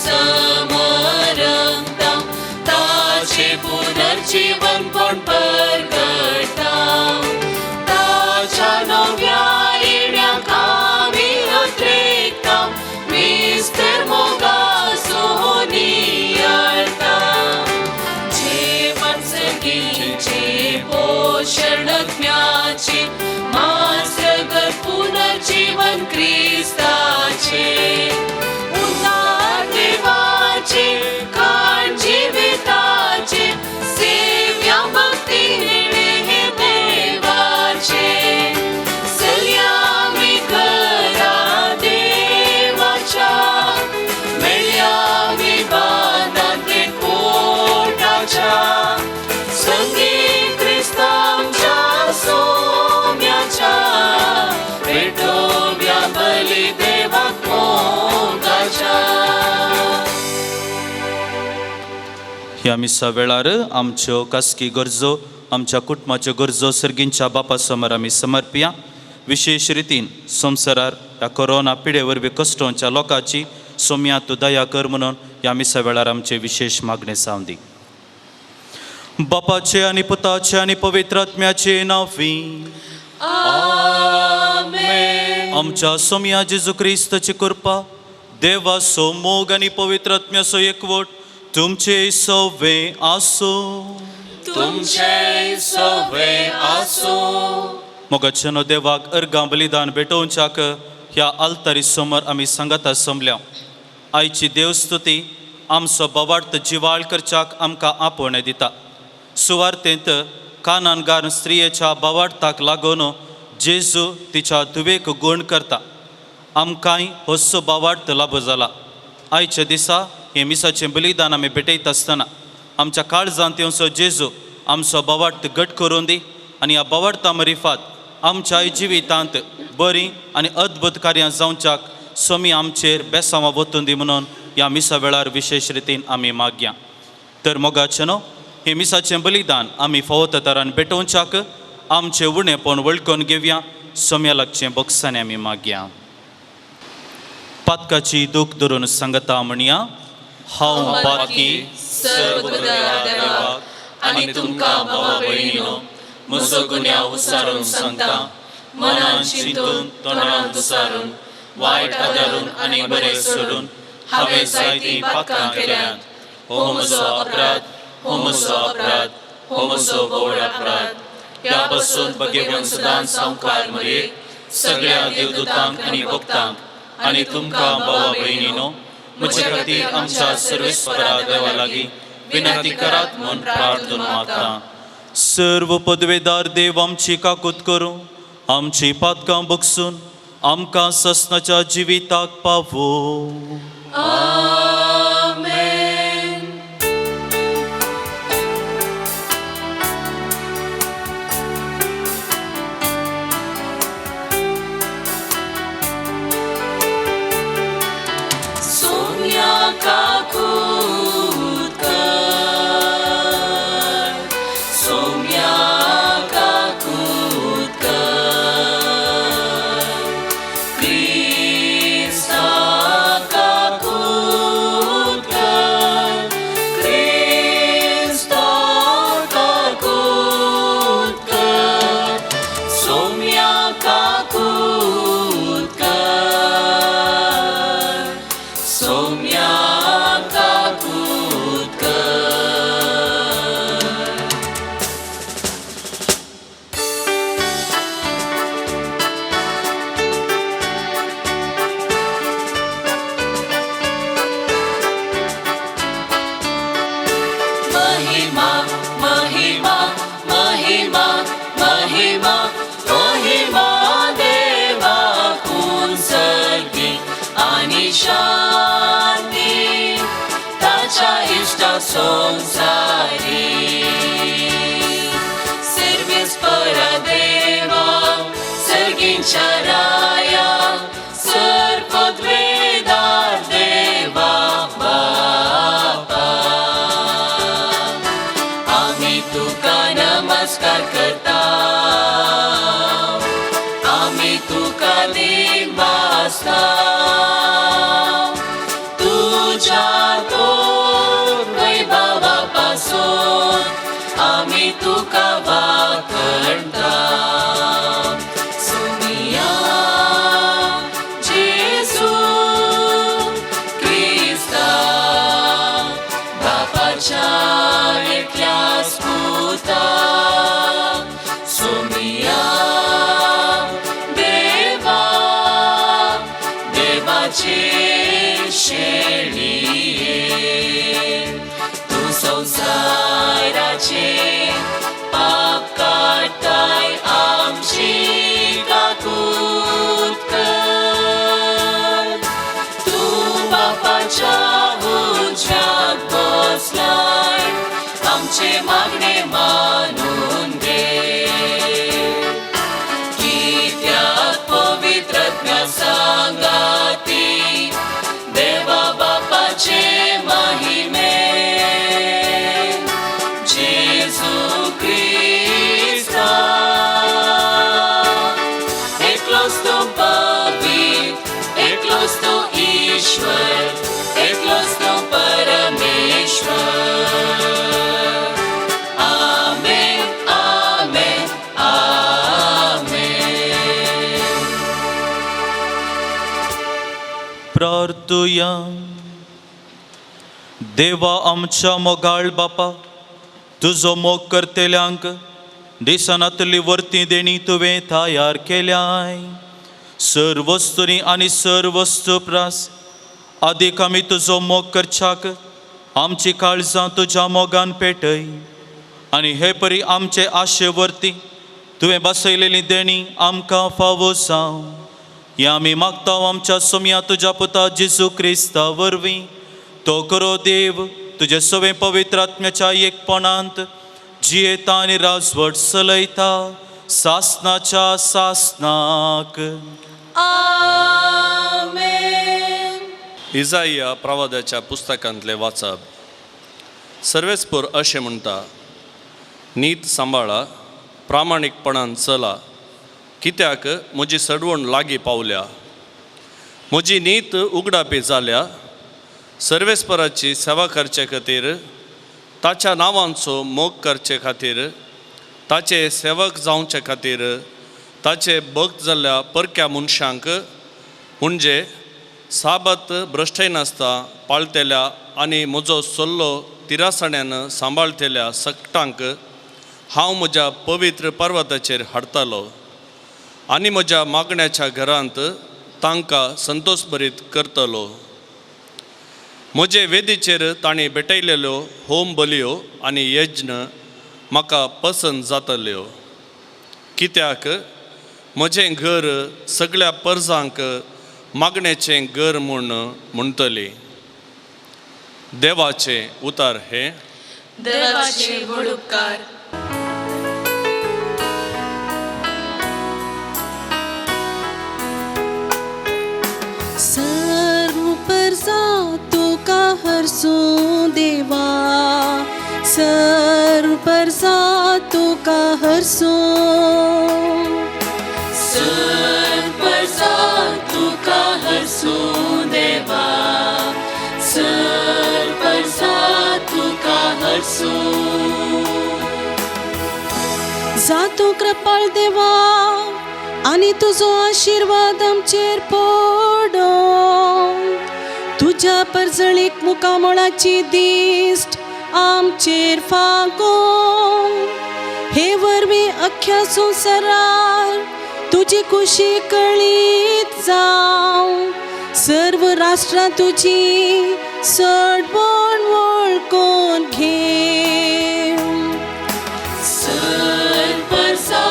समरंगता ताचे पुनर्जीवनपण परगटा ताच्या नव्या येण्याक आमी अत्रेकता मिस्तर मोगा सोनियळता जेवण सर्गीचे पोशण आत्म्याचे मासगर पुनर्जीवन क्रिस्ताचे उद्धार देवाचे काण जिविताचे सेव्या भक्ती हे देवाचे चलया आमी घरा देवाच्या मेळया आमी बांदांत कोटाच्या संगी क्रिस्तांच्या सोम्याच्या भेटोव्या बली देवाक मोगाच्या. ह्या मिसा वेळार आमच्यो खासगी गरजो आमच्या कुटुंबाच्यो गरजो सर्गींच्या बापा समोर आमी समर्पिया. विशेश रितीन संवसारार ह्या कोरोना पिडे वरवीं कश्टोंच्या लोकांची सोम्या तूं दया कर म्हणून ह्या मिसा वेळार आमचे विशेश मागणें जावं दी. बापाचे आनी पुताचे आनी पवित्र आत्म्याचे नांवी आमेन. आमच्या सोम्या जेजू क्रिस्ताची कृपा देवाचो मोग आनी पवित्र आत्म्याचो एकवट तुमचे सवे आसूं. तुमचे सवे आसूं. मोगाच्यानो देवाक अर्गां बलिदान भेटोवच्याक ह्या आल्तारी समोर आमी सांगाता समल्या. आयची देवस्तुती आमचो बवार्थ जिवाळ करच्याक आमकां आपोवणें दिता. सुवार्तेंत कानानगार स्त्रियेच्या बवार्थाक लागून जेजू तिच्या धुवेक गूण करता. आमकांय होसो बावार्थ लाभ जाला. आयच्या दिसा हें मिसाचें बलिदान आमी भेटयता आसतना आमच्या काळजांत येवचो जेजू आमचो बावार्थ घट करून दी आनी ह्या बावार्था मरिफात आमच्या जिवितांत बरीं आनी अद्भुत कार्यां जावच्याक स्वामी आमचेर बेसांवां वतून दी म्हणून ह्या मिसा वेळार विशेश रितीन आमी मागया. तर मोगाचें न्हू हें मिसाचें बलिदान आमी फावो तरान भेटोवच्याक आमचें उणेपण वळखून घेवया. सोम्या लागचें बोक्सांनी आमी मागया. पातकाची दूख धरून सांगता म्हणया, हांव पातकी सर्व देवाक आनी तुमकां भावा भयणीनो म्हजो गुन्यांव उसारून सांगता. मनान चिंतून तोंडान दुसारून वायट आदारून आनी बरें सोडून हांवें जायतीं पातकां केल्यांत. हो म्हजो अपराध, हो म्हजो अपराध, हो म्हजो व्हड अपराध. ह्या पासून भगेवन सदांच सावकार मरे सगळ्या देवदूतांक आनी भक्तांक आनी तुमकां भावा भयणीनो म्हजे खातीर आमच्या सर्वेस्परा देवा लागीं विनंती करात म्हूण प्रार्थना मागता. सर्व पदवेदार देव आमची काकूत करूं आमची पातकां बगसून आमकां ससनाच्या जिविताक पावो. आमेन. सोम्या काकूत कर, सोम्या काकूत कर, क्रिस्ता काकूत कर, क्रिस्ता काकूत कर, सोम्या काकूत कर, सोम्या काकूत कर. महिमा महिमा महिमा महिमा महिमा देवा कुंसर्गी आणि शांती ताच्या इष्टा संसारी. सर्वेस्परा देवा सर्गींच्या राया सर्वद्वेदार देवा बापा. प्रार्थुया. देवा आमच्या मोगाळ बापा, तुजो मोग करतल्यांक दिसनातली वर्ती देणी तुवें तयार केल्याय. सर वस्तुनी आनी सर वस्तू प्रास आदीक आमी तुजो मोग करच्याक आमची काळजां तुज्या मोगान पेटय आनी हे परी आमचे आशे वरती तुवें बसयलेली देणी आमकां फावो जावं. हें आमी मागता आमच्या सोम्या तुज्या पुता जेजू क्रिस्ता वरवीं. तो करो देव तुजे सवें पवित्र आत्म्याच्या एकपणांत जियेता आनी राजवट चलयता सासनाच्या सासनाक. आमेन. इजाइया प्रवादाच्या पुस्तकांतले वाचप. सर्वेस्पोर अशें म्हणटा, नीत सांबाळा, प्रामाणीकपणान चला, कित्याक म्हजी सडवण लागीं पावल्या, म्हजी नीत उगडापी जाल्या. सर्वेस्पराची सेवा करचे खातीर, ताच्या नांवांचो मोग करचे खातीर, ताचे सेवक जावचे खातीर, ताचे भक्त जाल्ल्या परक्या मनशांक, म्हणजे साबत भ्रश्टय नासता पाळतेल्या आनी म्हजो सल्लो तिरासण्यान सांबाळतेल्या सकटांक हांव म्हज्या पवित्र पर्वताचेर हाडतालो आनी म्हज्या मागण्याच्या घरांत तांकां संतोशभरीत करतलो. म्हजे वेदीचेर तांणी भेटयलेल्यो होम बलयो आनी यज्ञ म्हाका पसंत जातल्यो, कित्याक म्हजें घर सगळ्या परजांक मागण्याचें घर म्हूण म्हणटली. देवाचें उतार हें. देवाचे व्हड उपकार. सर्व परजा तुका हरसूं देवा, सर्व परजा तुका हरसूं. सर परसा तुका हरसूं देवा, सर परसा तुका हरसूं. जा तूं कृपाळ देवा आनी तुजो आशिर्वाद आमचेर पडो. तुज्या परजळीक मुखामळाची दिश्ट आमचेर फांको. हे वरवीं अख्ख्या संवसारार तुजी खुशी कळीत जावं. सर्व राष्ट्रां तुजी सडवण वळखून घेव. सर परसा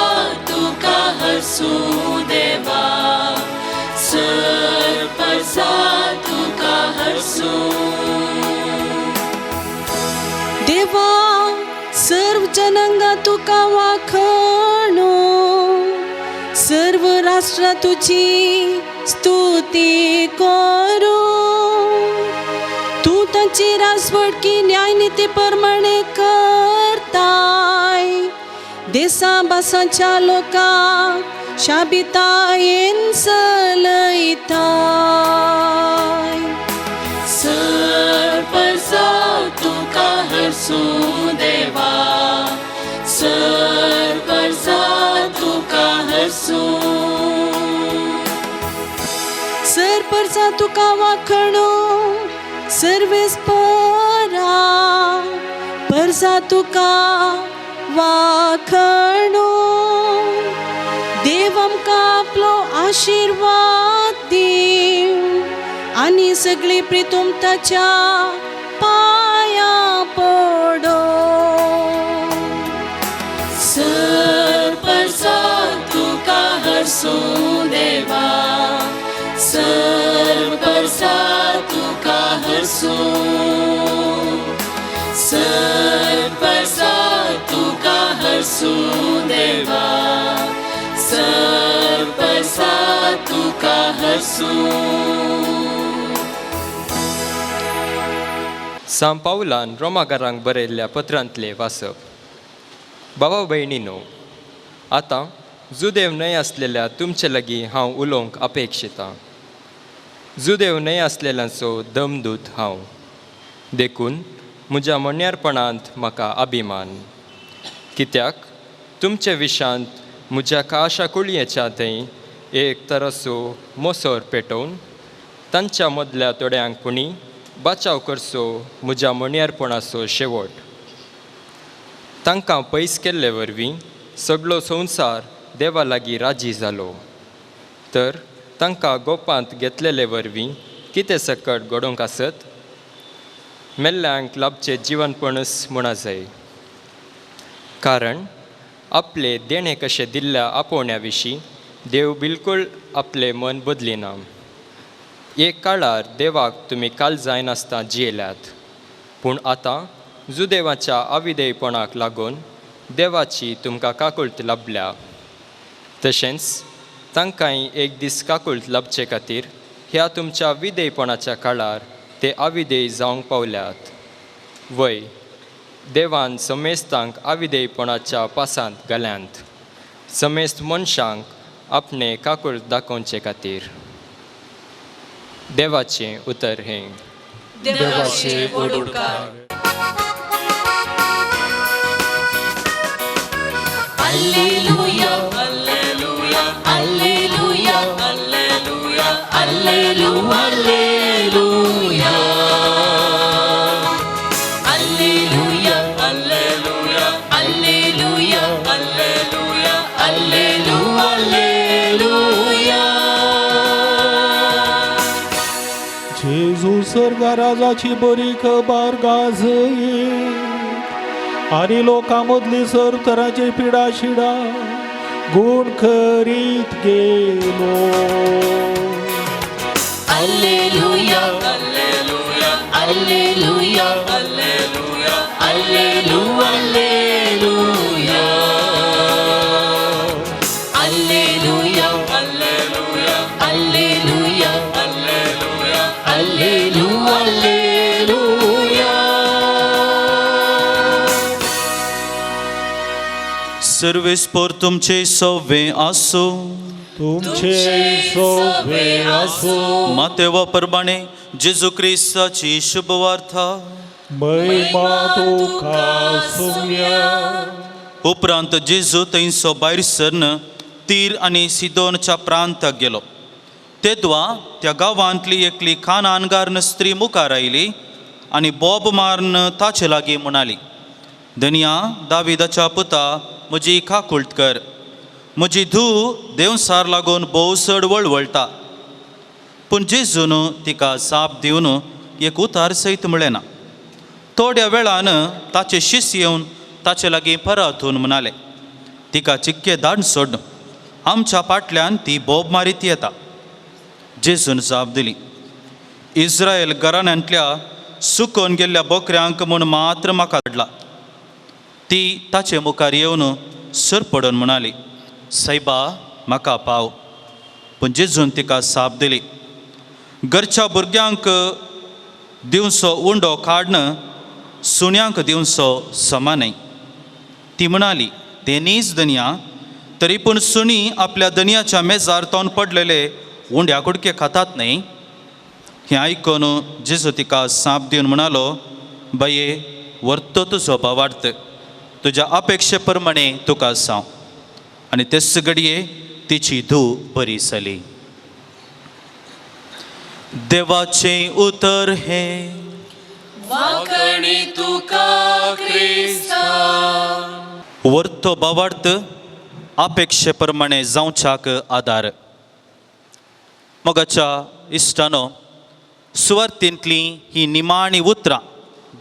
तुका हरसूं देवा, सर परसा तुका हरसूं. देवा सर्व जनांगा तुका वाखणू, सर्व राष्ट्रां तुजी स्तुती करूं. तूं तांची राजवटकी न्यायनिती प्रमाणे करताय. देसा भासांच्या लोकांक शाबितायेन चलयताय. सर परसा तुका हरसूं देवा, सर परसा तुका हरसूं. सर परसा तुका वाखणू, सर्वेस परा परसा तुका वाखणू. देव आमकां आपलो आशिर्वाद दिव आनी सगळी प्रितूम ताच्या पांयां पडो. सर परसा तुका हरसूं देवा, सर परसा तुका हरसूं. सर परसा तुका हरसूं देवा, सर परसा तुका हरसूं. सांव पावलान रोमाकारांक बरयल्ल्या पत्रांतलें वाचप. बाबा भयणीनो, आतां जुदेव न्हय आसलेल्या तुमचे लागीं हांव उलोवंक अपेक्षितां. जुदेव न्हय आसलेल्यांचो दमदूत हांव, देखून म्हज्या मोन्यारपणांत म्हाका अभिमान, कित्याक तुमचे विशांत म्हज्या काशा कुळयेच्या थंय एक तरसो मोसोर पेटोवन तांच्या मदल्या थोड्यांक पुणी बाचाव करचो म्हज्या मणयारपणाचो शेवट. तांकां पयस केल्ले वरवीं सगळो संवसार देवा लागीं राजी जालो. तर तांकां गोपांत घेतलेले वरवीं कितें सकट घडोवंक आसत? मेल्ल्यांक लाभचें जिवनपणच म्हणा जाय. कारण आपले देणें कशें दिल्ल्या आपोवण्या विशीं देव बिलकूल आपलें मन बदलिना. एक काळार देवाक तुमी काल जायनासतना जियेल्यात, पूण आतां जुदेवाच्या आविदेयपणाक लागून देवाची तुमकां काकुळट लाबल्या. तशेंच तांकांय एक दीस काकुळट लाबचे खातीर ह्या तुमच्या विदेयपणाच्या काळार ते आविदेय जावंक पावल्यात. वय, देवान समेस्तांक आविदेयपणाच्या पासांत घाल्यांत, समेस्त मनशांक आपणे काकुळट दाखोवचे खातीर. देवाचें उतर हें. देवाचे व्हड उपकार. Alleluia, alleluia, alleluia, alleluia, alleluia, alleluia. Alleluia, alleluia, alleluia, alleluia, alleluia, alleluia. जेजू सर्गा राजाची बरी खबर गाजयी आनी लोकां मदली सर तरांची पिडा शिडा गुण करीत गेलो. Alleluia, alleluia, alleluia, alleluia, alleluia, alleluia. Alleluia, alleluia, alleluia, alleluia, alleluia, alleluia. सर्वेस्पोर तुमचे सवे आसूं. तुमचे सोवे आसूं. मातेवा परमाणे जेजू क्रिस्ताची शुभवार्ता. महिमा तुका सुम्या. उपरांत जेजू थंयसो भायर सरन तीर आनी सिदोनच्या प्रांताक गेलो. तेदवा त्या गांवांतली एकली खानानगार्न स्त्री मुखार आयली आनी बोब मारून ताचे लागीं म्हणाली, धनया, दाविदाच्या पुता, म्हजी काकुळट कर. म्हजी धूव देंवसार लागून भोव चड वळवळटा. पूण जेजून तिका जाप दिवन एक उतार सयत म्हळें ना. थोड्या वेळान ताचे शिस येवन ताचे लागीं परतून म्हणाले, तिका चिक्के धाड सोड, आमच्या फाटल्यान ती बोब मारीत येता. जेजून जाप दिली, इस्रायल घराण्यांतल्या सुकोवन गेल्ल्या बोकऱ्यांक म्हूण मात्र म्हाका धाडला. ती ताचे मुखार येवन सर पडून म्हणाली, सायबा, म्हाका पाव. पूण जेजून तिका साप दिली, घरच्या भुरग्यांक दिवचो उंडो काडन सुण्यांक दिवचो समा न्हय. ती म्हणाली, तें न्हीच धनया, तरी पूण सुणी आपल्या धनयाच्या मेजार तोंड पडलेले उंड्या कुडके खातात न्हय. हें आयकून जेजू तिका साप दिवन म्हणालो, बाये, व्हरतो तुजो भावार्थ, तुज्या अपेक्षे प्रमाणे तुका सांव. आनी तेच घडये तिची धूव बरी जाली. देवाचें उतर हें. वांकणी तुका क्रिस्ता. व्हरतो भावार्थ अपेक्षे प्रमाणे जावच्याक आदार. मोगाच्या इश्टानो, सुवार्थींतलीं ही निमाणी उतरां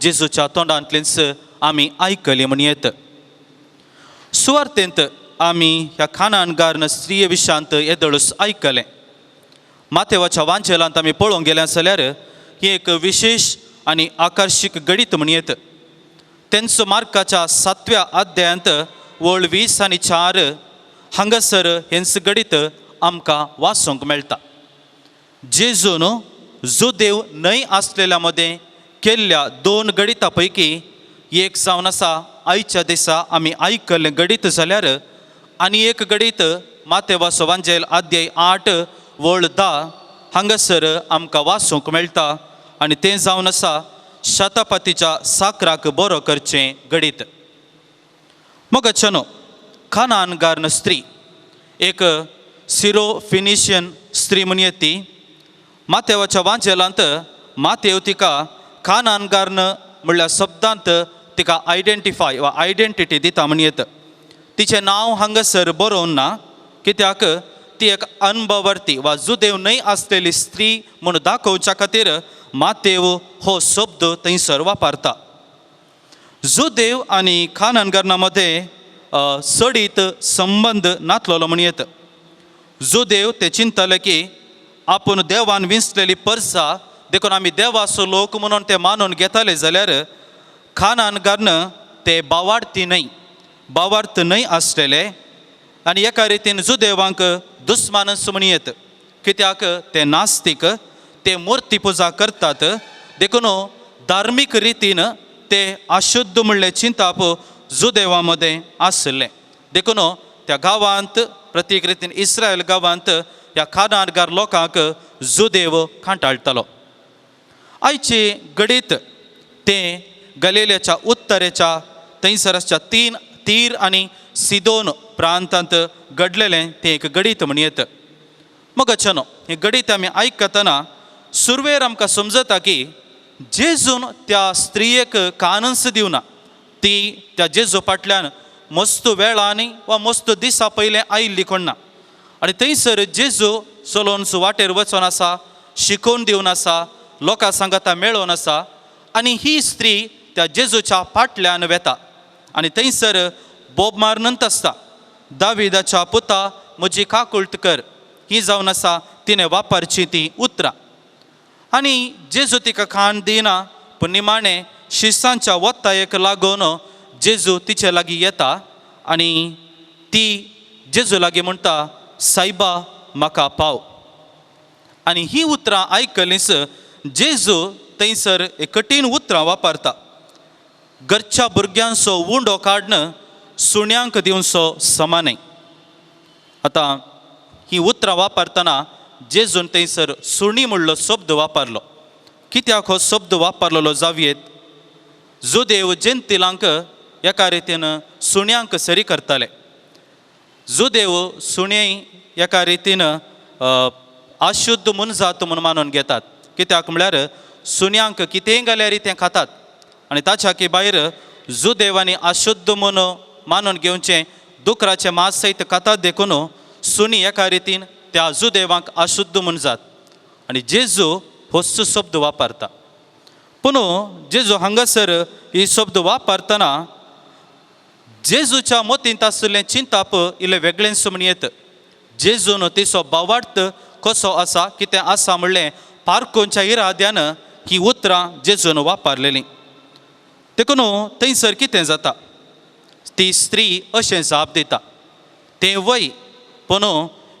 जेजूच्या तोंडांतलींच आमी आयकली म्हण येत. सुवार्थेंत आमी ह्या खानानगार्न स्त्रिये विशांत येदोळूच आयकलें. मातेवाच्या वांचेलांत आमी पळोवंक गेल्या जाल्यार ही एक विशेश आनी आकर्शीक गणीत म्हण येत. तेंचो मार्काच्या सातव्या अध्यायांत वळ 20 आनी 4 हांगासर हेंच गणीत आमकां वाचूंक मेळटा. जेजून जुदेव न्हय आसलेल्या मदें केल्ल्या 2 गणिता पैकी एक जावन आसा आयच्या दिसा आमी आयकल्लें गणीत जाल्यार आनी एक गणीत मातेवाचो वांजेल अध्याय 8 वळ 10 हांगासर आमकां वाचूंक मेळटा आनी तें जावन आसा शतपतीच्या साकराक बरो करचें गणीत. मोगाच्यानो, खानानगार्न स्त्री एक सिरो फिनिशियन स्त्री म्हण ती मातेवाच्या वांजेलांत मातेव तिका खानानगार्न म्हणल्या शब्दांत तिका आयडेंटिफाय वा आयडेंटिटी दिता म्हण येता. तिचें नांव हांगासर बरोवन ना, कित्याक ती एक अनभवर्ती वा जुदेव न्हय आसलेली स्त्री म्हूण दाखोवच्या खातीर मातेव हो शब्द थंयसर वापरता. जुदेव आनी खानानगार्ना मदें चडीत संबंद नातलेलो म्हण येता. जुदेव ते चिंतले की आपूण देवान विंचलेली परसा, देखून आमी देवाचो लोक म्हणून ते मानून घेताले, जाल्यार खानानगार्न ते बावार्थी न्हय, बावार्थ न्हय आसलेले आनी एका रितीन जुदेवांक दुस्मानच म्हण येत, कित्याक ते नास्तीक, ते मुर्ती पुजा करतात, देखून धार्मीक रितीन ते अशुद्ध म्हणलें चिंताप जुदेवा मदें आशिल्लें. देखून त्या गांवांत प्रत्येक रितीन इस्रायल गांवांत ह्या खानानगार लोकांक जुदेव कांटाळटालो. आयची घडीत तें गलेल्याच्या उत्तरेच्या थंयसर आसच्या तीन तीर आनी सिदोन प्रांतांत घडलेलें तें एक घडीत म्हण येत. मगचनो हें घडीत आमी आयकतना सुरवेर आमकां समजता की जेजून त्या स्त्रियेक कानच दिवना. ती त्या जेजू फाटल्यान मस्त वेळांनी वा मस्त दिसा पयलें आयिल्ली कोण ना आनी थंयसर जेजू चलोवन वाटेर वचोन आसा, शिकोवन दिवन आसा, लोकां सांगाता मेळोवन आसा आनी ही स्त्री त्या जेजूच्या फाटल्यान वेता आनी थंयसर बोब मारनंत आसता, दाविदाच्या पुता म्हजी काकुळट कर, ही जावन आसा तिणें वापरची ती उतरां. आनी जेजू तिका खाण दिना, पूण निमाणें शिसांच्या वत्तायेक लागून जेजू तिचे लागीं येता आनी ती जेजू लागीं म्हणटा, सायबा म्हाका पाव. आनी ही उतरां आयकलींच जेजू थंयसर एक कठीण उतरां वापरता, घरच्या भुरग्यांचो उंडो काडून सुण्यांक दिवचो समा न्हय. आतां ही उतरां वापरतना जेजून थंयसर सुणी म्हणलो शब्द वापरलो. कित्याक हो शब्द वापरलेलो जावयेत? जुदेव जेंतिलांक एका रितीन सुण्यांक सरी करताले. जुदेव सुणें एका रितीन अशुद्ध मनजात म्हूण मानून घेतात, कित्याक म्हळ्यार सुण्यांक कितेंय घाल्यार तें खातात आनी ताच्या की भायर जुदेवांनी अशुद्ध म्हूण मानून घेवचें दुकराचें मांस सयत खातात, देखून सुणी एका रितीन त्या जुदेवांक अशुद्ध म्हूण जात. आनी जेजू होच शब्द वापरता. पूण जेजू हांगासर ही शब्द वापरतना जेजूच्या मतींत आशिल्लें चिंताप इल्लें वेगळेंच म्हण येत. जेजून तिचो भावार्थ कसो आसा, कितें आसा म्हणलें पारकोंच्या इराद्यान ही उतरां जेजून वापरलेलीं. देखून थंयसर कितें जाता, ती स्त्री अशें जाप दिता, तें वय पूण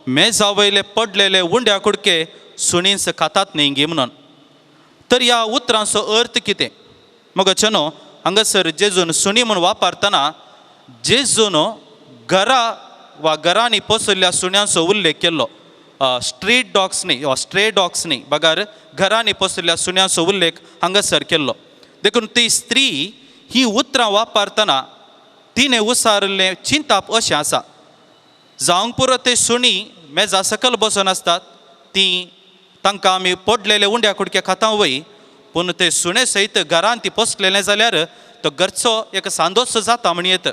मेजा वयले पडलेले उंड्या कुडके सुणींच खातात न्ही गी म्हणून. तर ह्या उतरांचो अर्थ कितें? मगचनो हांगासर जेजून सुणी म्हूण वापरतना जेजून घरा वा घरांनी पोसल्ल्या सुण्यांचो उल्लेख केल्लो, स्ट्रीट डॉग्स न्ही वा स्ट्रे डॉग्स न्ही, बगर घरांनी पोसल्ल्या सुण्यांचो उल्लेख हांगासर केल्लो. देखून ती स्त्री ही उतरां वापरतना तिणें उसारिल्लें चिंताप अशें आसा, जावंक पुरो ते सुणी मेजा सकयल बसून आसतात, ती तांकां आमी पडलेले उंड्या कुडके खाता वय, पूण ते सुणे सयत घरान ती पोसलेलें जाल्यार तो घरचो एक सांदोसो जाता म्हण येत.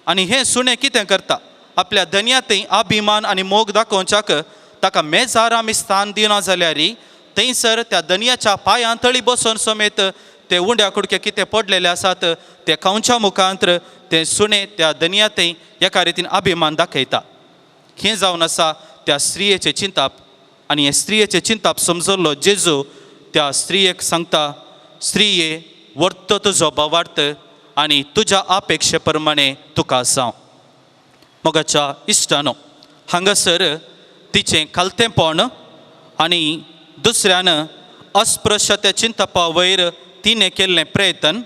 आनी हें सुणें कितें करता, आपल्या धनया थंय अभिमान आनी मोग दाखोवच्याक ताका मेजार आमी स्थान दिना जाल्यार थंयसर त्या धनयाच्या पांयां तळी बसून समेत ते उंड्या कुडके कितें पडलेले आसात ते खावच्या मुखांतर ते सुणें त्या धनया थंय एका रितीन अभिमान दाखयता. हें जावन आसा त्या स्त्रियेचें चिंताप. आनी हें स्त्रियेचें चिंताप समजल्लो जेजू त्या स्त्रियेक सांगता, स्त्रिये वर्त तुजो भावार्थ आनी तुज्या अपेक्षे प्रमाणे तुका जावं. मोगाच्या इश्टानो, हांगासर तिचें खालतेंपण आनी दुसऱ्यान अस्पृश्य चिंतपा वयर तिणें केल्लें प्रयत्न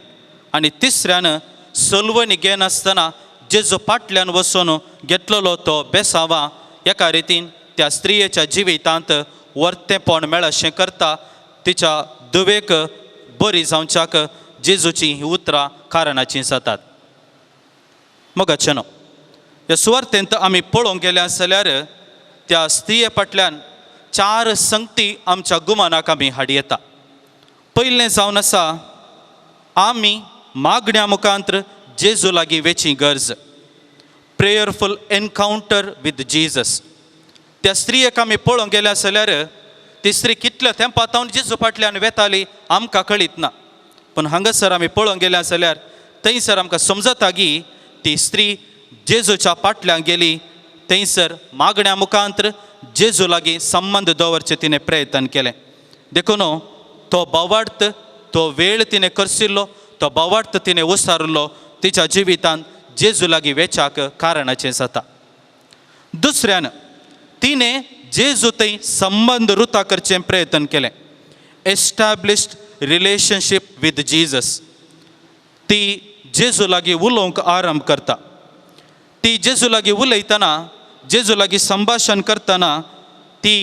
आनी तिसऱ्यान सलवणी घेनासतना जेजू फाटल्यान वचून घेतलेलो तो बेसावा एका रितीन त्या स्त्रियेच्या जिवितांत वर्तेंपण मेळशें करता. तिच्या धुवेक बरी जावच्याक जेजूची ही उतरां कारणाचीं जातात. मोगाचेनो, ह्या सुवार्थेंत आमी पळोवंक गेल्या जाल्यार त्या स्त्रिये फाटल्यान चार संगती आमच्या गुमानाक आमी हाडयेता. पयलें जावन आसा आमी मागण्या मुखांत्र जेजू लागीं वेची गरज, प्रेयरफूल एनकावंटर विथ जेजस. त्या स्त्रियेक आमी पळोवंक गेल्या जाल्यार ती स्त्री कितल्या तेंपा तावन जेजू फाटल्यान वेताली आमकां कळीत ना, पूण हांगासर आमी पळोवंक गेल्या जाल्यार थंयसर आमकां समजता की ती स्त्री जेजूच्या फाटल्यान गेली. थंयसर मागण्या मुखांत्र जेजू लागीं संबंद दवरचें तिणें प्रयत्न केलें. देखून तो भावार्थ, तो वेळ तिणें करसिल्लो, तो भावार्थ तिणें उसारिल्लो तिच्या जिवितांत जेजू लागीं वेच्याक कारणाचें जाता. दुसऱ्यान तिणें जेजू थंय संबंद रुता करचें प्रयत्न केलें, एस्टाब्लिश्ड रिलेशनशीप विथ जेजस. ती जेजू लागीं उलोवंक आरंभ करता. ती जेजू लागीं उलयतना, जेजू लागीं संभाशण करतना ती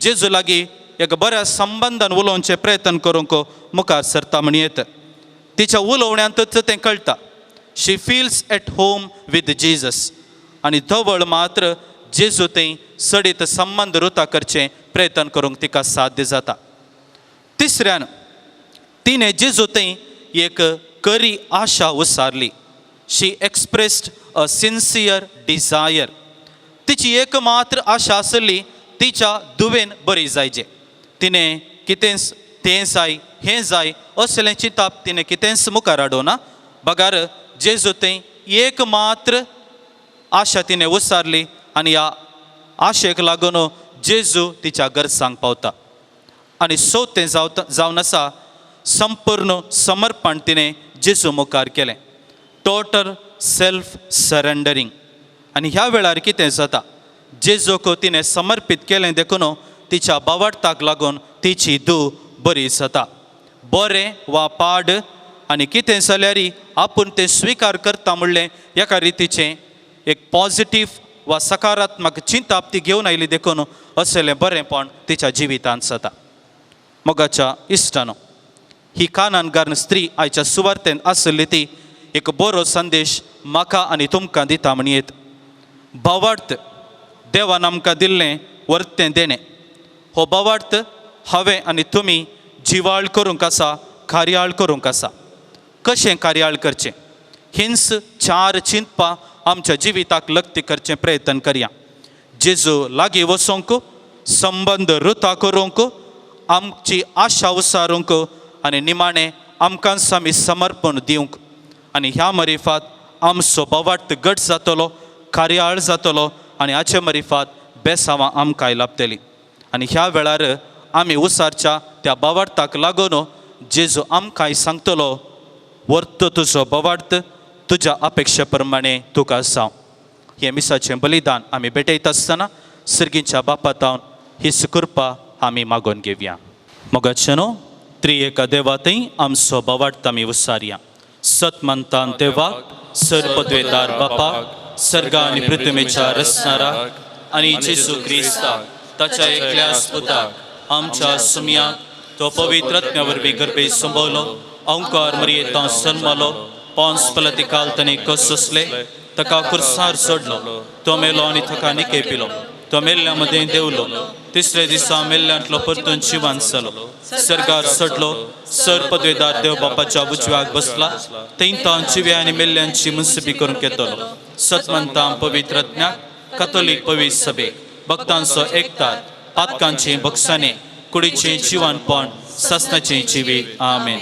जेजू लागीं एक बऱ्या संबंदान उलोवचें प्रयत्न करूंक मुखार सरता म्हणयेत. तिच्या उलोवण्यांतच तें कळटा, she feels at home with Jesus. आनी धवळ मात्र जेजू थंय सडीत संबंद रुता करचें प्रयत्न करूंक तिका साध्य जाता. तिसऱ्यान तिणें जेजू थंय एक करी आशा उसारली, she expressed a sincere desire. तिची एक मात्र आशा आसली तिच्या दुवेन बरी जायचे. तिणें कितेंच तें जाय हें जाय असलें चिंताप तिणें कितेंच मुखार हाडूना, बगार जेजू थंय एक मात्र आशा तिणें उसारली आनी ह्या आशेक लागून जेजू तिच्या गरजांक पावता. आनी चवथें जावन आसा संपूर्ण समर्पण तिणें जेजू मुखार केलें, टोटल सेल्फ सरेंडरींग. आनी ह्या वेळार कितें जाता, जेजूक तिणें समर्पीत केलें देखून तिच्या बावडताक लागून तिची धूव बरी जाता. बरें वा पाड आनी कितें जाल्यार आपूण तें स्विकार करता म्हणलें एका रितीचें एक पॉजिटीव वा सकारात्मक चिंताप ती घेवन आयली देखून असलें बरेंपण तिच्या जिवितांत जाता. मोगाच्या इश्टानो, ही कानानगार्न स्त्री आयच्या सुवार्तेन आसली ती एक बरो संदेश म्हाका आनी तुमकां दिता म्हणयेत. भावार्थ देवान आमकां दिल्लें वर्तें देणें, हो भावार्थ हांवें आनी तुमी जिवाळ करूंक आसा, कार्याळ करूंक आसा. कशें कार्याळ करचें हिंस चार चिंतपां आमच्या जिविताक लक्ती करचें प्रयत्न करया. जेजू लागीं वचोंक, संबंद रुता करूंक, आमची आशा उसारूंक आनी निमाणें आमकांच आमी समर्पण दिवंक. आनी ह्या मरिफात आमचो भावार्थ घट जातलो, कार्याळ जातलो आनी हाचे मरिफात बेसांवां आमकांय लाभतली. आनी ह्या वेळार आमी उसारच्या त्या भावार्थाक लागून जेजू आमकांय सांगतलो, वर्त तुजो भावार्थ तुज्या अपेक्षे प्रमाणे तुका जावं. हें मिसाचें बलिदान आमी भेटयता आसतना सर्गीच्या बापातावन ही कृपा आमी मागोवन घेवया. मोगाचे न्हू त्रिएका देवा थंय आमचो भावार्थ आमी उसारया. सत मानतान देवाक सर पदवेदार बापा, सर्गा आनी पृथ्वीच्या रचणारा आनी जेजू क्रिस्ताक ताच्या एकल्या पुताक आमच्या सुमयाक तो पवित्र आत्म्या वरवीं गर्भे संभवलो, अंकार मरियेंत सन्मालो, पोन्स पलतिकाल ताणें कस सोंसले, ताका कुर्सार सोडलो, तो मेलो आनी ताका निके पिलो, तो मेल्ल्या मदें देवलो, तिसरे दिसा मेल्ल्यांतलो परतून जिवान जालो, सर्गार सोडलो, सर पदवेदार देव बापाच्या उजव्याक बसला, थंय तावन जिव्या आनी मेल्ल्यांची मुन्सिपी करूंक येतलो. सतमंतां पवित्र आत्म्याक, कथोलीक पवित्र सभेक, भक्तांचो एकतार, पातकांचे बक्षाने, कुडीचें जिवानपण, सासणाचें जिवीत. आमेन.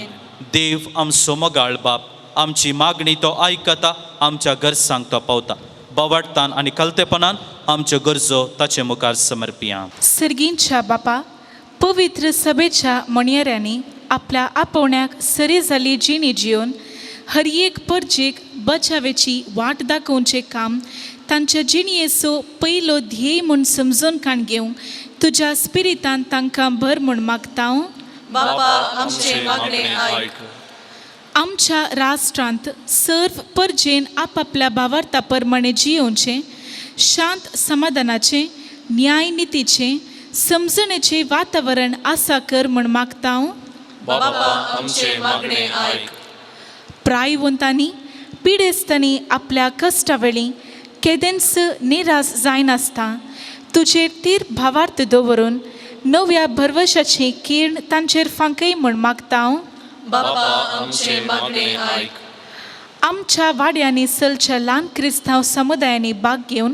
देव आमचो मोगाळ बाप आमची मागणी तो आयकता, आमच्या गरजांक तो पावता. बावडतान आनी कलतेपणान आमच्यो गरजो ताचे मुखार समर्पिया. सर्गींच्या बापा, पवित्र सभेच्या म्हणयाऱ्यांनी आपल्या आपोवण्याक सरी जाल्ली जिणी जिवन हर एक परजेक बचावेची वाट दाखोवचें काम तांच्या जिणयेचो पयलो ध्येय म्हूण समजून काण घेवंक तुज्या स्पिरितान तांकां भर म्हूण मागता. बापा आमचे मागणे आयक. आमच्या राष्ट्रांत सर्व परजेन आपापल्या भावार्था प्रमाणे जियोवचें, शांत समाधानाचें, न्याय नितीचें, समजणेचें वातावरण आसा कर म्हूण मागता. बापा आमचे मागणे आयक. प्रायवंतांनी पिडेस्तांनी आपल्या कश्टा वेळी केदेंच निराश जायनासता तुजेर तीर भावार्थ दवरून नव्या भरवशाची किर्ण तांचेर फांकय म्हूण मागता. बापा आमचें मागणें आयक. आमच्या वाड्यांनी चलच्या ल्हान क्रिस्तांव समुदायांनी भाग घेवन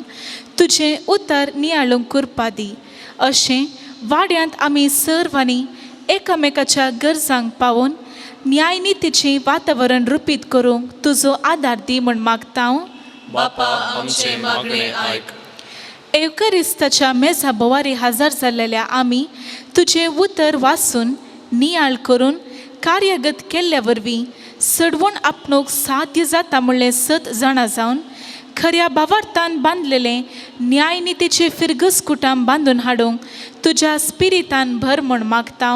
तुजें उतर नियाळूंक करपा दी. अशें वाड्यांत आमी सर्वांनी एकामेकाच्या गरजांक पावोवन न्यायनितीचें वातावरण रुपीत करूंक तुजो आदार दी म्हूण मागता. बापा आमचें मागणें आयक. एवकरिस्ताच्या मेजा बोवारी हजर जाल्लेल्या आमी तुजें उतर वाचून नियाळ करून कार्यगत केल्ल्या वरवीं सडवण आपणूक साध्य जाता म्हणलें सत जाणा जावन खऱ्या भावार्थान बांदलेलें न्यायनितीचे फिरगस कुटाम बांदून हाडूंक तुज्या स्पिरितान भर म्हूण मागता.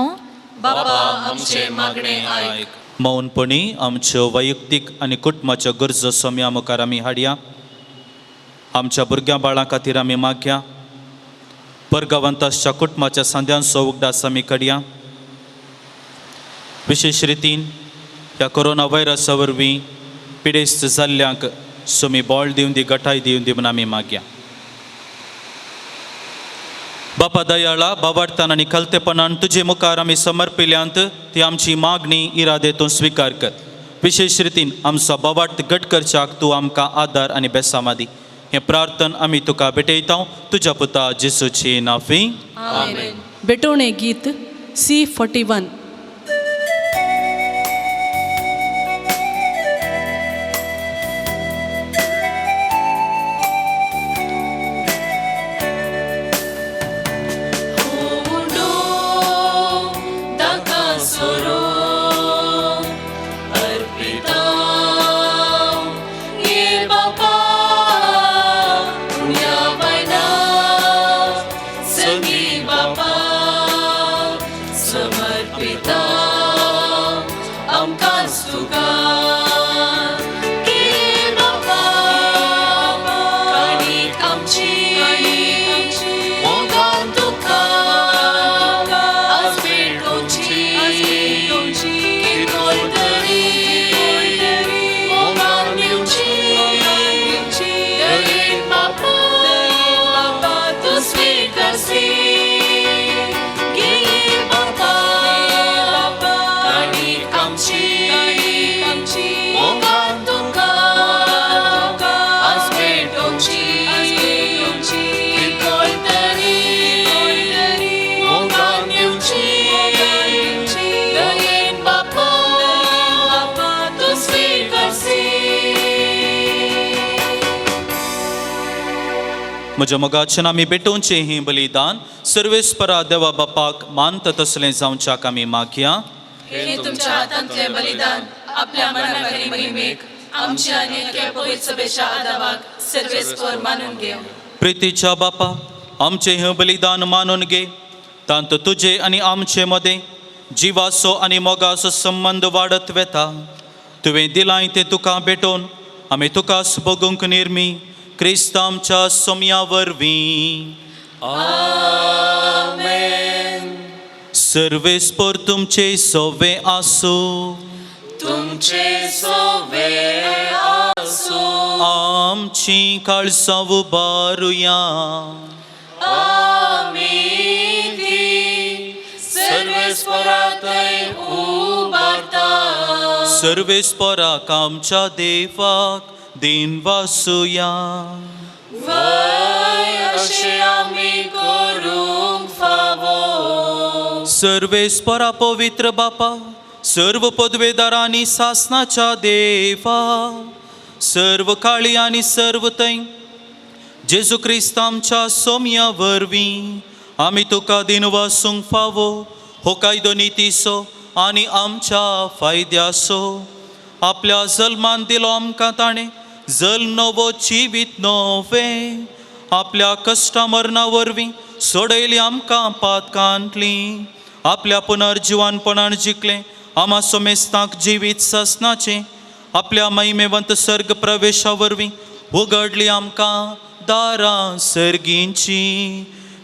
बापा आमचें मागणें आयक. मौनपणी आमच्यो वैयक्तीक आनी कुटुंबाच्यो गरजो सोम्या मुखार आमी हाडया. आमच्या भुरग्यां बाळां खातीर आमी मागया. परगांवांत आसच्या कुटुंबाच्या सांद्यांचो उगडास आमी कडया. विशेश रितीन ह्या कोरोना व्हायरसा वरवीं पिडेस्त जाल्ल्यांक सोमी बळ दिवन दी, गटाय दिवन दी म्हूण आमी मागया. बापा दयाळा, बाबार्थान आनी खलतेपणान तुजे मुखार आमी समर्पिल्यांत ती आमची मागणी इरादे तूं स्विकार कर. विशेश रितीन आमचो बाबार्थ घट करच्याक तूं आमकां आदार आनी बेसामा दी. हें प्रार्थन आमी तुका भेटयता तुज्या पुता जेसूची नाफी. आमेन. भेटवणे गीत C41. म्हज्या मोगाच्यान आमी भेटोवचें हें बलिदान सर्वेस्परा देवा बापाक मानता तसलें जावच्याक आमी मागया. हे तुमच्या हातांतलें बलिदान आपल्या मनाखाली महिमेक आमच्या आनी एके पवित्र सभेच्या आदावाक सर्वेस्पर मानून घेवं. प्रितीच्या बापा, आमचें हें बलिदान मानून घे. तांत तुजे आनी आमचे मदें जिवाचो आनी मोगाचो संबंद वाडत वेता. तुवें दिलांय तें तुका भेटोवन आमी तुकाच भोगूंक निर्मी क्रिस्त आमच्या सोम्या वरवीं. आमेन. सर्वेस्पर तुमचे सोवे आसूं. तुमचे सोवे आसूं. आमची काळसां उबारुया. आमी ती सर्वेस्परातय उबारता. सर्वेस्पराक आमच्या देवाक दिन वासुया. वय अशें आमी करूंक फावो. सर्वेस्परा पवित्र बापा, सर्व पदवेदारांनी सासनाच्या देवा, सर्व काळी आनी सर्व थंय जेजू क्रिस्त आमच्या सोम्या वरवीं आमी तुका दिन वासूंक फावो. हो कायदो नितीचो आनी आमच्या फायद्याचो. आपल्या जल्मान दिलो आमकां ताणें जल्म नवो जिवीत नवें. आपल्या कश्टा मरणा वरवीं सोडयली आमकां पातकांतली. आपल्या पुनर्जिवानपणान जिखलें आमा सोमेस्तांक जिवीत ससनाचें. आपल्या महिमेवंत सर्ग प्रवेशा वरवीं उगडली आमकां दारां सर्गींची.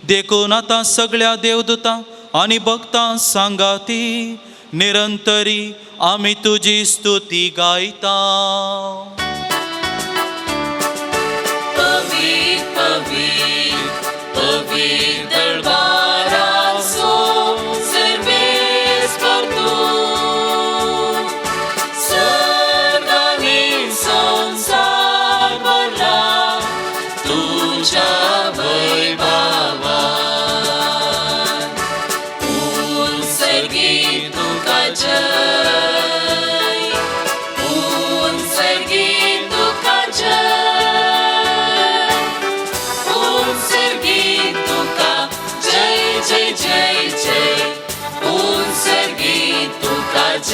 देखून आतां सगळ्या देवदूतां आनी भक्तां सांगाती निरंतरी आमी तुजी स्तुती गायता. पवित्र पवित्र पवित्र दरबारा.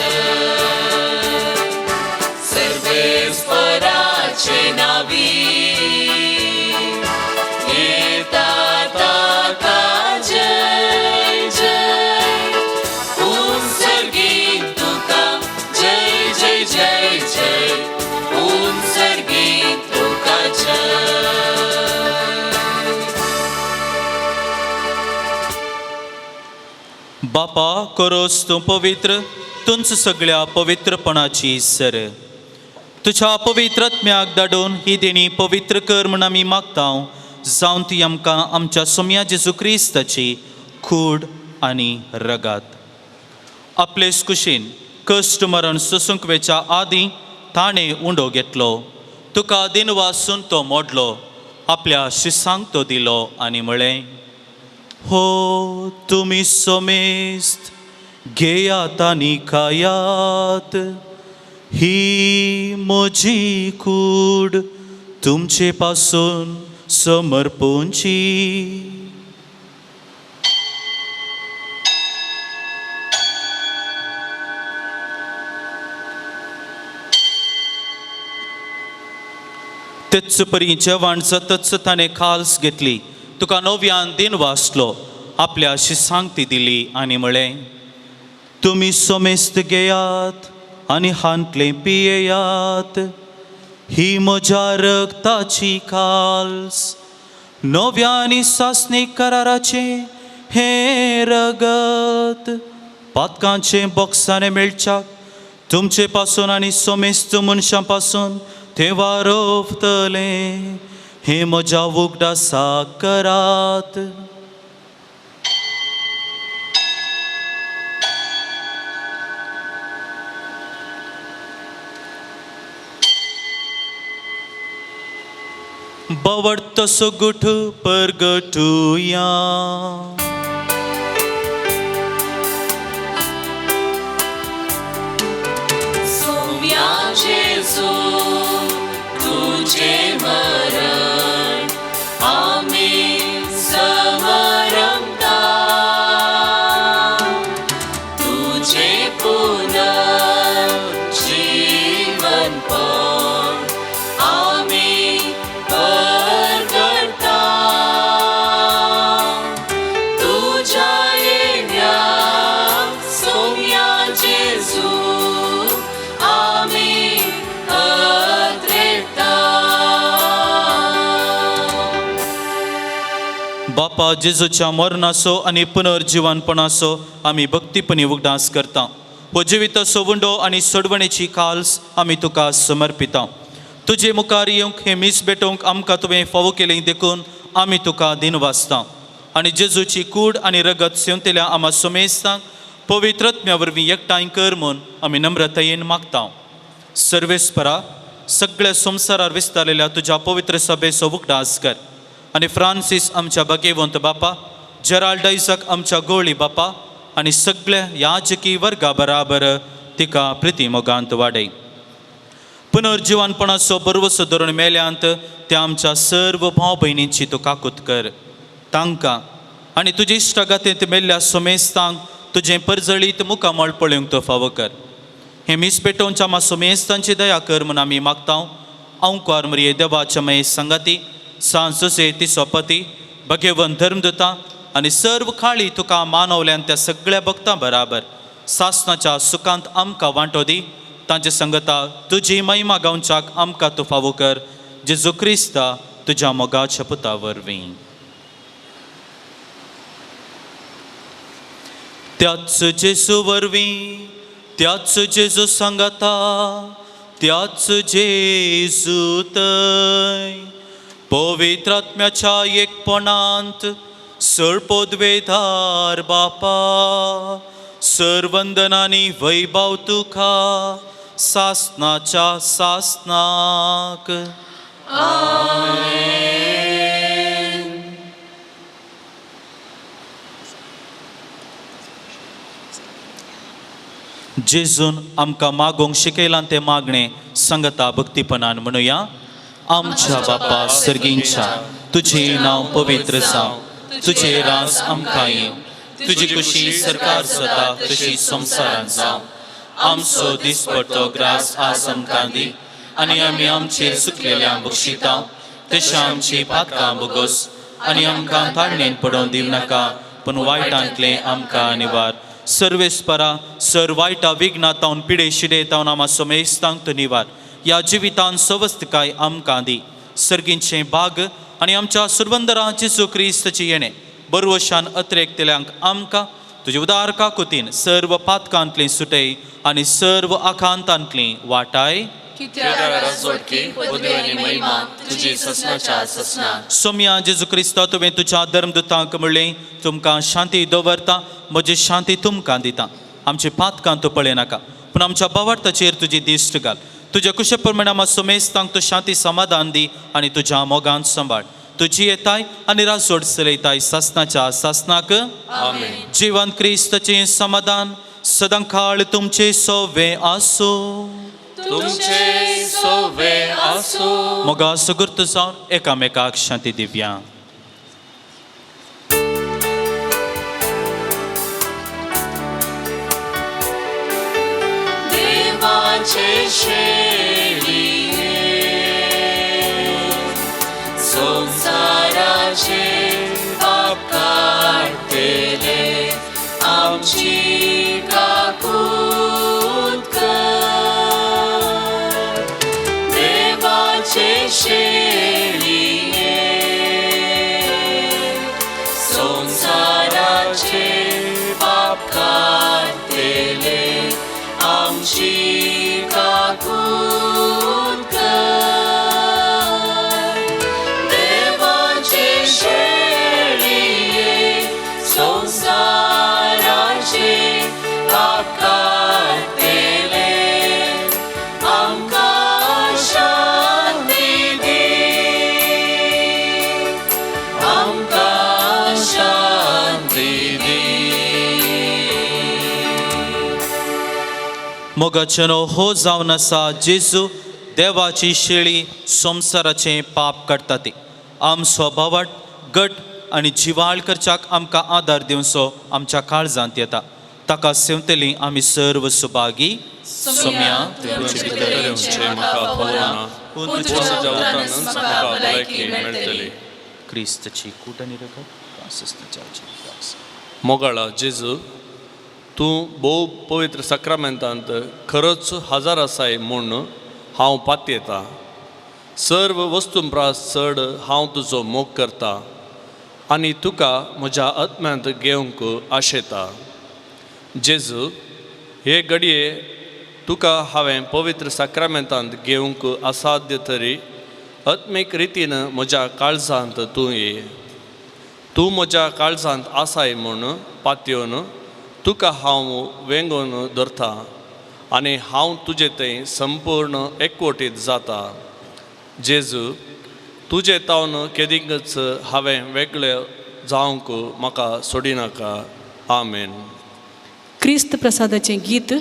जय सर्वेस्पराचे नावी येता ताका जय जय उंसर्गीक तुका जय जय जय जय उंसर्गीक तुका जय. बापा करोस तूं पवित्र तुंच सगळ्या पवित्रपणाची सर तुज्या पवित्र आत्म्याक धाडून ही देणी पवित्र कर म्हूण आमी मागता जावन ती आमकां आमच्या सोम्या जेजू क्रिस्ताची कूड आनी रगात. आपलेच कुशीन कश्ट मरण सोसूंक वेच्या आदीं ताणें उंडो घेतलो, तुका दिनवासून तो मोडलो, आपल्या शिसांक तो दिलो आनी म्हळें, हो तुमी सोमेस्त घेयात आनी खायात, ही म्हजी कूड तुमचे पासून समर्पूंची. तेच परी जेवण जातच ताणें खाल्स घेतली, तुका नव्यान दिन वाचलो, आपल्या शिसांक ती दिली आनी म्हळें, तुमी सोमेस्त घेयात आनी हांतलें पियेयात, ही म्हज्या रगताची खाल्स नव्या आनी सासणीक कराराचें हें रगत पातकांचें बोक्साणें मेळच्याक तुमचे पासून आनी सोमेस्त मनशां पासून तें वारोवतलें, हें म्हज्या उगडासाक करात. बवडतो सुगुठ परगटुया. सोम्या जेजू तुझे मरण आमी समरमता, तुझे पुनर्जीवनपण आमी परगटता, तुझ्या येण्या सोम्या जेजू आमी अत्रेता. बापा जेजूच्या मरणाचो आनी पुनर्जिवनपणाचो आमी भक्तीपणी उगडास करता. हो जिविताचो उंडो आनी सोडवणेची खाल्स आमी तुका समर्पिता. तुजे मुखार येवंक हें मीस भेटोवंक आमकां तुवें फावो केलें देखून आमी तुका दिनवासता आनी जेजूची कूड आनी रगत सेवतल्या आमा सोमेस्तांक पवित्र आत्म्या वरवीं एकठांय कर म्हूण आमी नम्रतायेन मागता. सर्वेस्परा सगळ्या संवसारार विस्तारलेल्या तुज्या पवित्र सभेचो उगडास कर आनी फ्रांसीस आमच्या भाग्यवंत बापा, जेराल्ड आयजक आमच्या गोळी बापा आनी सगळ्या याजकी वर्गा बराबर तिका प्रिती मोगांत वाडय. पुनर्जिवनपणाचो बरवसो धरून मेल्यांत त्या आमच्या सर्व भाव भयणींची तूं काकूत कर. तांकां आनी तुजे इश्टागातींत मेल्ल्या सोमेस्तांक तुजें परजळीत मुखामळ पळोवंक तूं फावो कर. हें मीस पेटोवच्या आमा सोमेस्तांची दया कर म्हूण आमी मागता. अंकुर मरिये देवाच्या मये संगाती सांज जुसे तिसो पती भगेवन धर्मदूता आनी सर्व खाळी तुका मानवल्यान त्या सगळ्या भक्तां बराबर सासनाच्या सुखांत आमकां वांटो दी. तांचे संगता तुजी महिमा गावच्याक आमकां तूं फावो कर. जेजू क्रिस्ता तुज्या मोगाच्या पुता वरवीं. त्याच जेजू वरवीं, त्याच जेजू सांगाता, त्याच जेजू तय पवित्र आत्म्याच्या एकपणांत सळपोदवेधार बापा सरवंदनानी वैभव तुका सासनाच्या सासनाक. जेजून आमकां मागोवंक शिकयलां तें मागणें संगता भक्तीपणान म्हणुया. आमच्या बापा सर्गींच्या, तुजें नांव पवित्र जावं, तुजें राज आमकां येवं, तुजी खुशी सरकार जाता तशी संवसारांत जावं. आमचो दिसपडतो ग्रास आज आमकां दी आनी आमी आमचेर सुकलेल्या बक्षिता तशें आमची पातकां बोगोस आनी आमकां ताळणेन पडोवन दिव नाका पूण वायटांतलें आमकां निवार. सर्वेस्परा सर वायटा विघ्ना तावन पिडे शिडे तावन आमा समेस्तांक तूं निवार. ह्या जिवितान सवस्तकाय आमकां दी. सर्गींचें बाग आनी आमच्या सुरबंदरा जेजू क्रिस्ताची येणें बरवशान अत्रेकतल्यांक आमकां तुजे उदार काकुतीन सर्व पातकांतलीं सुटय आनी सर्व आखांतांतलीं वाटाय. सोम्या जेजू क्रिस्ता तुवें तुज्या धर्मदुतांक म्हणलें तुमकां शांती दवरता म्हजी शांती तुमकां दिता. आमची पातकां तूं पळयनाका पूण आमच्या बावार्थाचेर तुजी दिश्ट घाल. तुज्या कुशे प्रमाणे आमकां सुमेस्तांक तूं शांती समाधान दी आनी तुज्या मोगान सांबाळ. तुजी येताय आनी राजोड चलयताय सासनाच्या सासनाक. जिवन क्रिस्ताचें समाधान सदां काळ तुमचें सोवे आसूं. तुमचे सोवे आसूं. मोगा सुगूर्त जावन एकामेकाक शांती दिवया. देवाचे शेळये संवसाराचे पाप काडटले आमची काकूत कर. देवाचे शेळये संवसाराचे पाप काडटले आमची काकूत कर. देवाचे शेळये संवसाराचे पाप काडटले आमकां शांती दी. आमकां शांती दी. मोगाचें हो जावन आसा जेजू देवाची शेळी संवसाराचें पाप काडटा ती. आमचो बावट गट आनी जिवाळ करच्याक आमकां आदार दिवचो आमच्या काळजांत येता. ताका सेवतली आमी सर्व सुभागी. सोम्या तुमचे भितर येवचें म्हाका फावना पूण पूण तुज्या तुज्या उतरानच म्हाका भलायकी मेळटली. क्रिस्तची कूट आनी रगत वासस्थाच्या जिविताक. मोगाळा जेजू तूं भोव पवित्र साक्रामेंतांत खरोच हजार आसाय म्हूण हांव पातयेतां. सर्व वस्तूं प्रास चड हांव तुजो मोग करता आनी तुका म्हज्या आत्म्यांत घेवंक आशेता. जेजू हे घडये तुका हांवें पवित्र साक्रामेंतांत घेवंक असाध्य तरी आत्मीक रितीन म्हज्या काळजांत तूं ये. तूं म्हज्या काळजांत आसाय म्हूण पातयेवन तुका हांव वेंगोवन धरता आनी हांव तुजे थंय संपूर्ण एकवटीत जाता. जेजू तुजे तावन केदींकच हांवें वेगळें जावंक म्हाका सोडिनाका. आमेन. क्रिस्त प्रसादाचें गीत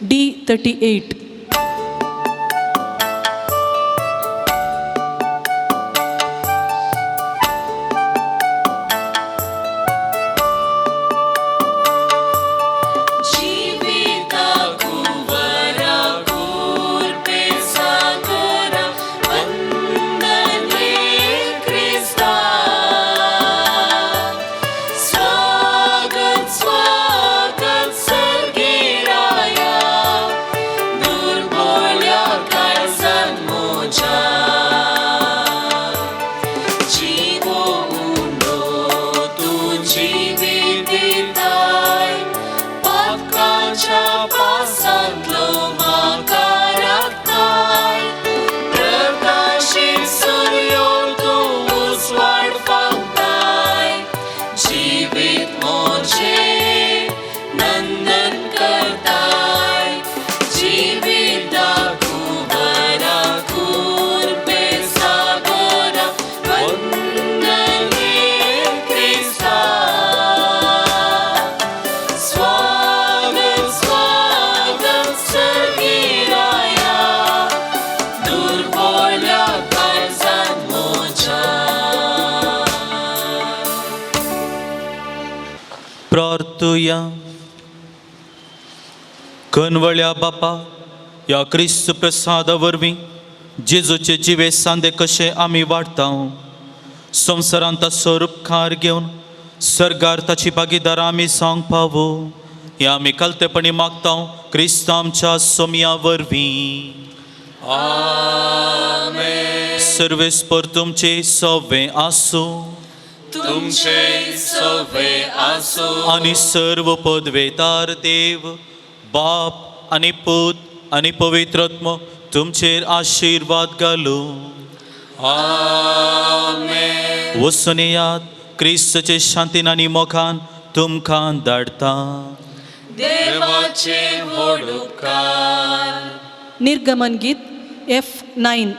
डी 38. जिविता कुंवरा कुर्पे सागरा वंदन हे क्रिस्ता. स्वागत स्वागत सर्गीराया दुर्बोल्या काळजान मोजा. जिवो उंडो तूं जिवीत दिताय पातकाच्या पासांतलो म्हाका राखताय. प्रकाशीत सुर्यो तूं उजवाड फांकताय जिवीत म्हजें नंदन करताय. जिविता कुंवरा कुर्पे सागरा वंदन हे क्रिस्ता. स्वागत स्वागत सर्गीराया दुर्बोल्या काळजान मोजा. प्रार्थुया. कनवळ्या बापा, ह्या क्रिस्त प्रसादा वरवीं जेजूचे जिवे सांदे कशे आमी वाडटा, संवसारांत ताचो रुपकार घेवन सर्गार ताची भागीदार आमी सांग पावो, हे आमी कलतेपणी मागता क्रिस्त आमच्या सोमया वरवीं. सर्वेस्पर तुमचे सवे आसूं. तुमचे सवे आसूं. आनी सर्व पदवेदार देव बाप आनी पूत आनी पवित्र आत्मो तुमचेर आशिर्वाद घालूं. वचून येयात, क्रिस्तचे शांतीन आनी मोगान तुमकां धाडटा. देवाचे व्हड उपकार. निर्गमन गीत F9.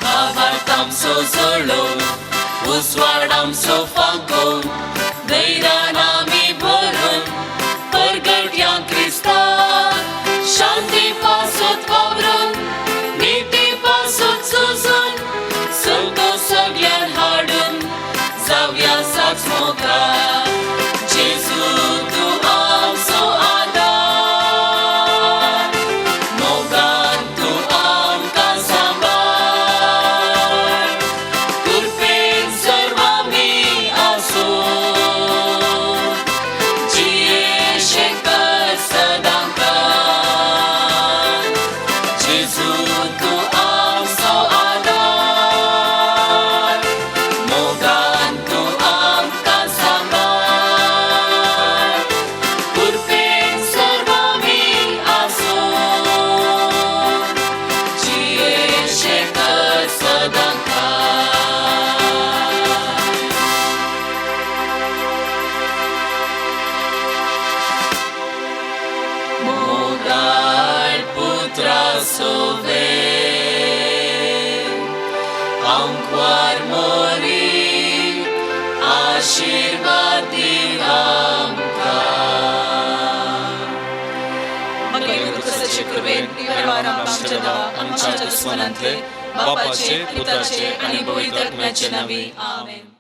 भावार्थ आमचो जळोवन, उजवाड आमचो फांकोवन, धैर्यान आमी भरून परगटया क्रिस्तान, शांती पासत वावरून, निती पासत झुजून, संतोश सगळ्यान हाडून जावया साक्ष मोगान. जेजू तूं आमचो आदार, मोगान तूं आमकां सांबाळ, कृपेन सर्व आमी आसूं, जियेशे कर सदांकाळ. जेजू तूं आमचो आदार, मोगान तूं आमकां सांबाळ, कृपेन सर्व आमी आसूं, जियेशे कर सदांकाळ. मोगाळ पुत्रा सोवे आंकवार मोरी, आशिर्वाद दी आमकां. मागीर क्रिस्ताचे कृपेन परिवार आमच्या देवा, आमच्या दुस्मनांतले, बापाचे, पुताचे आनी पवित्र आत्म्याचे नांवी, आमेन.